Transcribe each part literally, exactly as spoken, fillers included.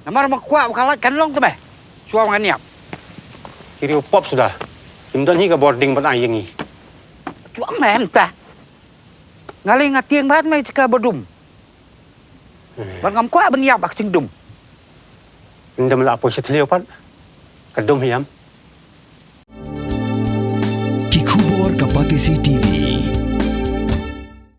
Namar ma kwah ba ka lait kan long te me. Shuwa ngan ïap. Ki riew pop suda. Kim don hi ka bording ban ai ïa ngi. Chuang me mynta. Nga lei nga tieng bad me jaka ba dum. Bad ngam kwah ban ïap ba ka jingdum. Ndem la poi sha thliew pat. Ka dum hiam. Ki khubor ka Batesi T V.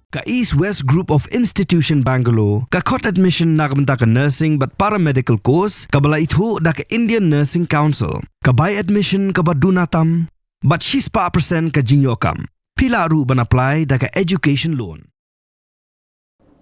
Ka East West Group of Institution Bangalore ka khot admission na ka bynta ka nursing bad paramedical course kaba la ithuh da ka Indian Nursing Council. Ka bai admission kaba duna tam bad shispah percent ka jingïoh kam. Phi lah ruh ban apply da ka education loan.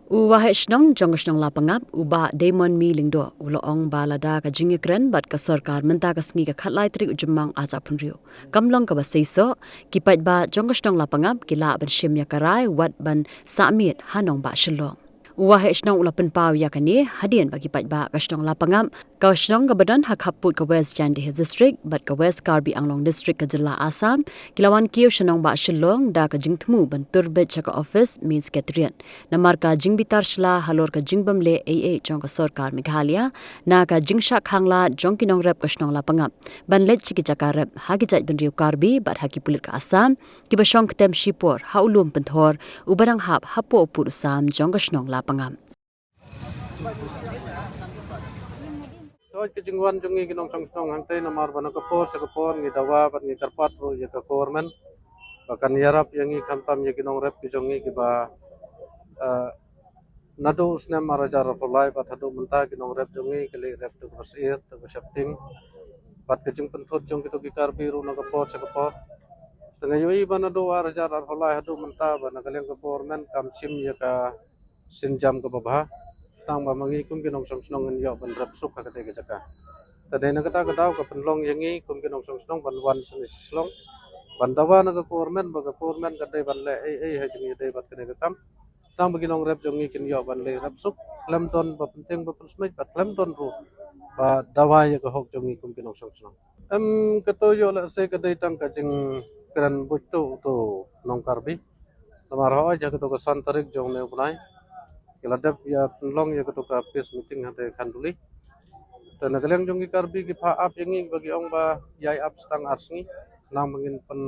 U Waheh Shnong jong ka shnong Lapangap, u Bah Damon Mi Lyngdoh, u la ong ba lada ka jingïakren bad ka sorkar mynta ka sngi ka khatlai tarik u Jymmang arhajar arphew hynriew kam long kaba seisoh, ki paidbah jong ka shnong Lapangap ki lah ban shim ïa ka rai wat ban sah miet ha nongbah Shillong. U Waheh Shnong u la pynpaw ïa kane hadien ba ki paidbah ka shnong Lapangap, ka shnong kaba don ha khappud ka West Jaintia Hills District bad ka West Karbi Anglong District ka jylla Assam, ki la wan kiew sha nongbah Shillong da ka jingthmu ban tur beit sha ka office Main Secretariat namar ka jingbitar shla halor ka jingbym leh ei ei jong ka sorkar Meghalaya na ka jingshah khanglad jong ki nongrep ka shnong Lapangap ban leit sha ki jaka rep ha ki jaitbynriew Karbi bad ha ki pulit ka Assam kiba shong ktem shipor ha u lum pynthor uba dang hap hapoh u pud u sam jong ka shnong Lapangap. Toh ka jingwan jong ngi ki nongshong shnong hangtei namar ba na ka por sha ka por ngi dawa bad ngi kyrpad ruh ïa ka government ba kan ïarap ïa ngi khamtam ïa ki nongrep ki jong ngi kiba, eh, naduh u snem arhajar arphew lai bad haduh mynta ki nongrep jong ngi ki leit rep da kaba sheptieng bad ka jingpynthut jong kito ki Karbi ruh na ka por sha ka por. Te nga ïohi ba naduh arhajar arphew lai haduh mynta ba na ka liang ka government kam shim ïa ka sienjam kaba bha. Tang ba ma ngi kum ki nongshong shnong ngin ïoh ban rep suk ha katei ka jaka. Te dei na kata ka daw ka pynlong ïa ngi kum ki nongshong shnong ban wan shane sha Shillong ban dawa na ka government ba ka government ka dei ban leh ei ei ha jingïadei bad kane ka kam. Tang ba ki nongrep jong ngi kin ïoh ban leit rep suk khlem don ba pyntieng ba pynsmit bad khlem don ruh ba dawa ïa ka hok jong ngi kum ki nongshong shnong. Em, kato ïoh lehse ka dei tang ka jingkren buit to to nong Karbi. Namar hooid ha kato ka san tarik jong une u bnai ki la dep ïa pynlong ïa kato ka peace meeting hangtei Khanduli. Te na ka liang jong ki Karbi ki pha ap ïa ngi ba ki ong ba ïai ap sa tang ar sngi khnang ba ngin pyn,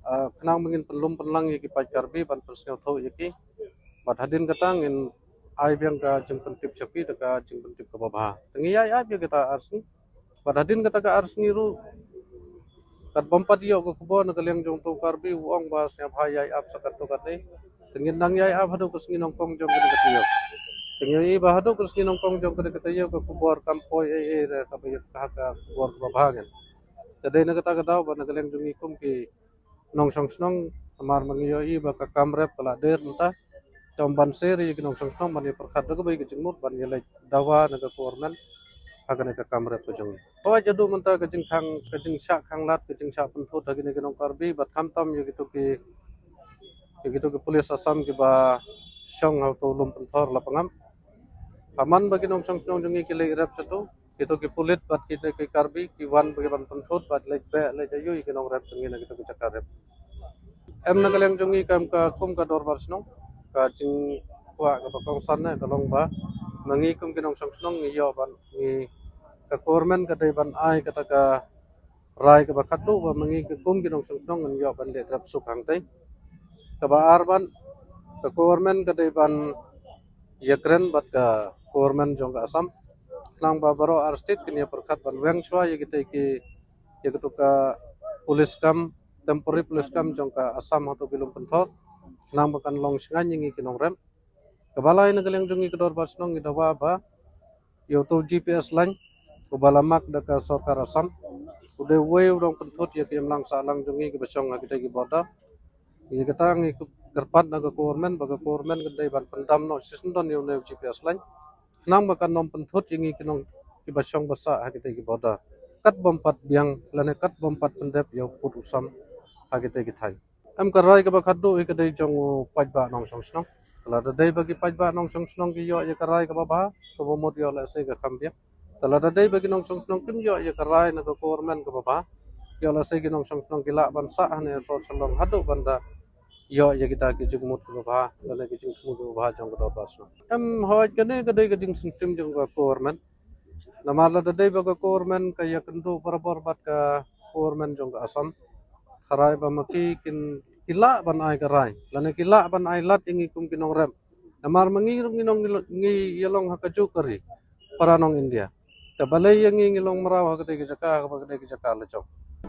ah, khnang ba ngin pynlum pynlang ïa ki paid Karbi ban pynsngewthuh ïa ki. Bad hadien kata ngin ai biang ka jingpyntip sha phi da ka jingpyntip kaba bha. Te ngi ïai ap ïa kata ar sngi. Bad hadien kata ka ar sngi ruh katba ym pat ïoh ka khubor na ka liang jong uto u Karbi u ong ba sngewbha ïai ap sa katto katne. Te ngin nang ïai ap haduh ka sngi nyngkong jong kane ka taïew. Te ngi ïohi ba haduh ka sngi nyngkong jong kane ka taïew ka khubor kam poi ei ei re kaba ïa ka ha ka khubor kaba bha ngan. Te dei na kata ka daw ba na ka liang jong ngi kum ki nongshong shnong namar ma ngi ïohi ba ka kam rep ka la der mynta. Te ym ban sher ïa ki nongshong shnong ban ïa pyrkhat da kaba ïa ka jingmut ban ïa leit dawa na ka government ha kane ka kam rep ka jong ngi. Hooid haduh mynta ka jingkhang ka jingshah khanglad ka jingshah pynthut ha kine ki nong Karbi bad khamtam ïa kito ki ïa kito ki pulit Assam kiba shong ha uto u lum pynthor Lapangap. Haman ba ki nongshong shnong jong ngi ki leit rep shato kito ki pulit bad kito ki Karbi ki wan ba ki ban pynthut bad leit beh leit ayu ïa ki nongrep jong ngi na kito ki jaka rep. Em na ka liang jong ngi kam ka kum ka dorbar shnong ka jingkwah kaba kongsan ne ka long ba ma ngi kum ki nongshong shnong ngi ïoh ban ngi ka government ka dei ban ai kata ka rai kaba khatduh ba ma ngi ka kum ki nongshong shnong ngin ïoh ban leit rep suk hangtei. Kaba ar ban ka government ka dei ban ïakren bad ka government jong ka Assam khnang ba baroh ar state kin ïa pyrkhat ban weng shuwa ïa kitei ki ïa kito ka police camp temporary police camp jong ka Assam hato ki lum pynthor khnang ba kan long shngain ïa ngi ki nongrep. Kaba lai na ka liang jong ngi ka dorbar shnong ngi dawa ba ïa uto u G P S line uba la mak da ka sorkar Assam u dei uwei u nongpynthut ïa ka imlang sahlang jong ngi kiba shong ha kitei ki border. Ïa kata ngi kyrpad na ka government ba ka government ka dei ban pyndam noh shisyndon ïa une u G P S line khnang ba kan ym pynthut ïa ngi ki nong kiba shong ba sah ha kitei ki border. Katba ym pat biang lane katba ym pat pyndep ïa u pud u sam ha kitei ki thaiñ. Em ka rai kaba khatduh hi ka dei jong u paidbah nongshong shnong. Te lada dei ba ki paidbah nongshong shnong ki ïoh ïa ka rai kaba bha kaba mut ïoh lehse ka kham biang. Te lada dei ba ki nongshong shnong kim ïoh ïa ka rai na ka government kaba bha ïoh lehse ki nongshong shnong ki lah ban sah hane sor Shillong haduh ban da ïoh ïa kita ki jingmut kaba bha lane ki jingthmu kaba bha jong ka dorbar shnong. Em hooid kane ka dei ka jingsngewthuh jong ka government. Namar lada dei ba ka government ka ïakynduh barabor bad ka government jong ka Assam, tharai ba ma ki kin, ki lah ban ai ka rai lane ki lah ban ai lad ïa ngi kum ki nongrep. Namar ma ngi ruh ngi nong, ngi ïalong ha kajuh ka ri para nong India. Te balei ïa ngi ngi long mraw ha katei ka jaka, ha kaba katei ka jaka la jong.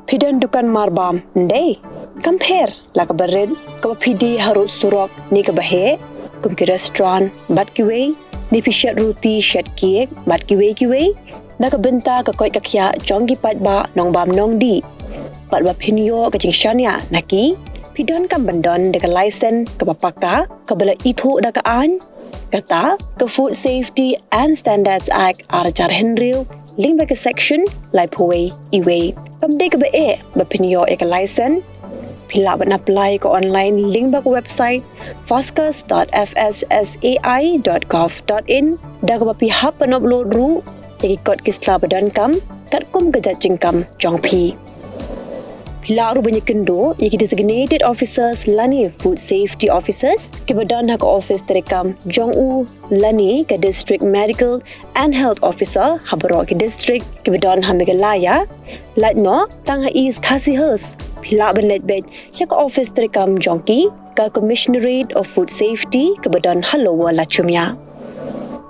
Phi don dukan marbam, ym dei? Kam pher la kaba rit, kaba phi die harud surok ne kaba heh, kum ki restaurant bad kiwei, ne phi shet ruti shet cake bad kiwei kiwei. Na ka bynta ka koit ka khiah jong ki paidbah nongbam nongdih, bad ba phin ïoh ka jingshaniah na ki, phi donkam ban don da ka license kaba paka, kaba la ithuh da ka aiñ, kata ka Food Safety and Standards Act ar hajar hynriew, lyngba ka section laiphew wei, iwei. Kam dei kaba eh ba phin ïoh ïa ka license. Phi lah ban apply ka online lyngba ka website foscas dot F S S A I dot gov dot in, da kaba phi hap ban upload ruh ïa ki kot ki sla ba donkam katkum ka jait jingkam jong phi. Phi lah ruh ban ïakynduh ïa ki designated officers lane food safety officers kiba don ha ka office treikam jong u lane ka district medical and health officer ha baroh ki district kiba don ha Meghalaya. Lait noh tang ha East Khasi Hills, phi lah ban leit beit sha ka office treikam jong ki, ka Commissionerate of Food Safety kaba don ha Lower Lachumia.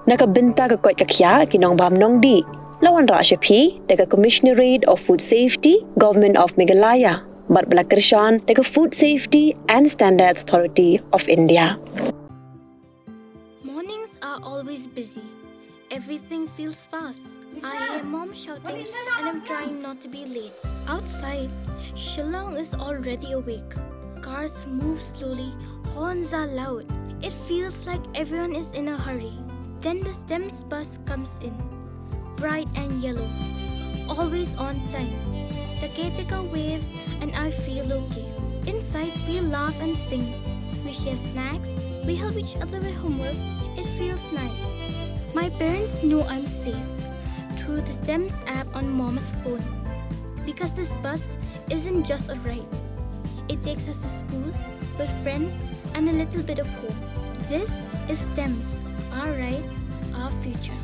Na ka bynta ka koit ka khiah ki nongbam nongdih, la wanrah sha phi da ka Commissionerate of Food Safety, Government of Meghalaya, bad ba la kyrshan da ka Food Safety and Standards Authority of India. Mornings are always busy. Everything feels fast. I hear mom shouting and I'm trying not to be late. Outside, Shillong is already awake. Cars move slowly, horns are loud. It feels like everyone is in a hurry. Then the STEMS bus comes in, bright and yellow, always on time. The caretaker waves and I feel okay. Inside, we laugh and sing. We share snacks. We help each other with homework. It feels nice. My parents know I'm safe through the STEMS app on mom's phone. Because this bus isn't just a ride, it takes us to school, with friends, and a little bit of hope. This is STEMS, our ride, our future.